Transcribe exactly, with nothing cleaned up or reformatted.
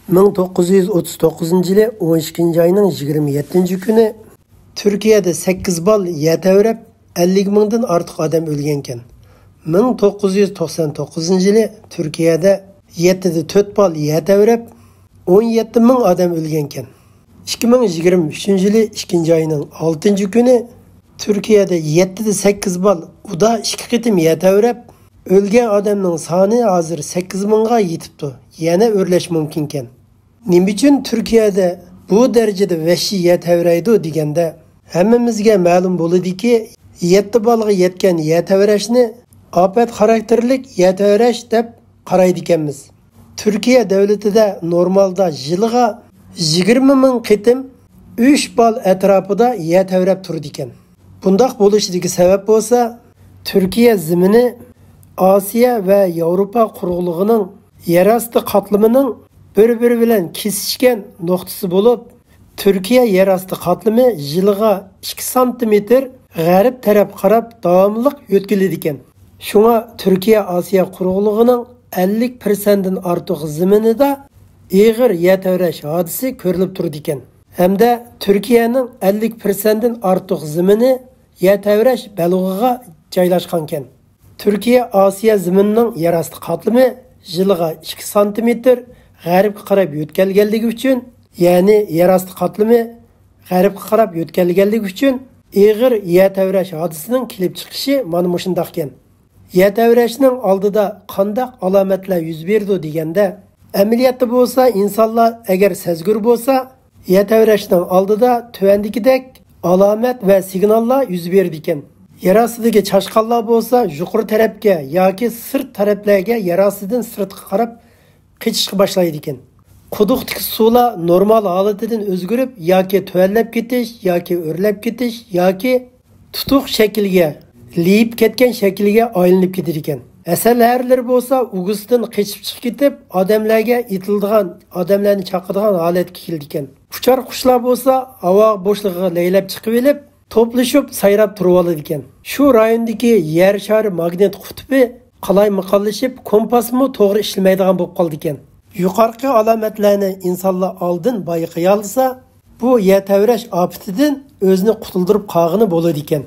مىڭ توققۇز يۈز ئوتتۇز توققۇزىنچى يىلى ئون ئىككىنچى ئاينىڭ يىگىرمە يەتتىنچى كۈنى تۈركىيەدە سەككىز بال يەر تەۋرەپ، ئەللىك مىڭدىن ئارتۇق ئادەم ئۆلگەنكەن. مىڭ توققۇز يۈز توقسان توققۇزىنچى يىلى تۈركىيەدە يەتتىدە تۆت بال يەر تەۋرەپ، ئون يەتتە مىڭ ئادەم ئۆلگەنكەن. ئىككى مىڭ يىگىرمە ئۈچىنچى يىلى ئىككىنچى ئاينىڭ ئالتىنچى كۈنى تۈركىيەدە يەتتىدە سەككىز بال ئۇدا ئىككى قېتىم يەر تەۋرەپ، ئۆلگەن ئادەمنىڭ سانى ھازىر سەككىز مىڭغا يېتىپتۇ. يەنە ئۆرلەش مۇمكىنكەن. نېمە ئۈچۈن تۈركىيەدە بۇ دەرىجىدە ۋەھشىي يەر تەۋرەيدۇ دېگەندە، ھەممىمىزگە مەلۇم بولىدۇكى، يەتتە بالغا يەتكەن يەر تەۋرەشنى ئاپەت خاراكتېرلىك يەر تەۋرەش دەپ قارايدىكەنمىز. تۈركىيە دۆلىتىدە نورمالدا يىلىغا يىگىرمە مىڭ قېتىم ئۈچ بال ئەتراپىدا يەر تەۋرەپ تۇرىدىكەن. بۇنداق بولۇشىدىكى سەۋەب بولسا، تۈركىيە زېمىنى ئاسىيا ۋە ياۋروپا قۇرۇقلۇقىنىڭ يەر ئاستى قاتلىمىنىڭ بىر-بىرى بىلەن كېسىشكەن نۇقتىسى بولۇپ، تۈركىيە يەر ئاستى قاتلىمى يىلىغا ئىككى سانتىمېتىر غەرب تەرەپكە قاراپ داۋاملىق يۆتكىلىدىكەن. شۇڭا تۈركىيە ئاسىيا قۇرۇقلۇقىنىڭ ئەللىك پىرسەنتتىن ئارتۇق زېمىنىدا ئېغىر يەر تەۋرەش ھادىسىسى كۆرۈلۈپ تۇرىدىكەن. ھەمدە تۈركىيەنىڭ ئەللىك پىرسەنتتىن ئارتۇق زېمىنى يەر تەۋرەش بەلۇغىغا جايلاشقانكەن. تۈركىيە ئاسىيا زېمىنىنىڭ يەر ئاستى قاتلىمى يىلىغا ئىككى سانتىمېتىر غەربكە قاراپ يۆتكەلگەنلىكى ئۈچۈن، يەنى يەر ئاستى قاتلىمى غەربكە قاراپ يۆتكەلگەنلىكى ئۈچۈن ئېغىر يەر تەۋرەش ھادىسىسىنىڭ كېلىپ چىقىشى مانا مۇشۇنداقكەن. يەر تەۋرەشنىڭ ئالدىدا قانداق ئالامەتلەر يۈز بېرىدۇ دېگەندە، ئەمەلىيەتتە بولسا ئىنسانلار ئەگەر سەزگۈر بولسا، يەر تەۋرەشنىڭ ئالدىدا تۆۋەندىكىدەك ئالامەت ۋە سىگناللار يۈز بېرىدىكەن. يەر ئاستىدىكى چاشقانلار بولسا يۇقىرى تەرەپكە ياكى سىرت تەرەپلەرگە يەر ئاستىدىن سىرتقا قاراپ قېچىشقا باشلايدىكەن. قۇدۇقتىكى سۇلار نورمال ھالىتىدىن ئۆزگىرىپ، ياكى تۆۋەنلەپ كېتىش، ياكى ئۆرلەپ كېتىش، ياكى تۇتۇق شەكىلگە، لېيىپ كەتكەن شەكىلگە ئايلىنىپ كېتىدىكەن. ھەسەلھەرىلىرى بولسا ئۇگىسىدىن قېچىپ چىقىپ كېتىپ، ئادەملەرگە ئېتىلىدىغان، ئادەملەرنى چاقىدىغان ھالەتكە كېلىدىكەن. ئۇچار قۇشلار بولسا ھاۋا بوشلۇقىغا لەيلەپ چىقىۋېلىپ، توپلىشىپ سايراپ تۇرۇۋالىدىكەن. شۇ رايوندىكى يەر شارى ماگنىت قۇتۇپى قالايمىقانلىشىپ، كومپاسمۇ توغرا ئىشلىمەيدىغان بولۇپ قالىدىكەن. يۇقىرىقى ئالامەتلەرنى ئىنسانلار ئالدىن بايقىيالىسا، بۇ يەر تەۋرەش ئاپىتىدىن ئۆزىنى قۇتۇلدۇرۇپ قالغىنى بولىدىكەن.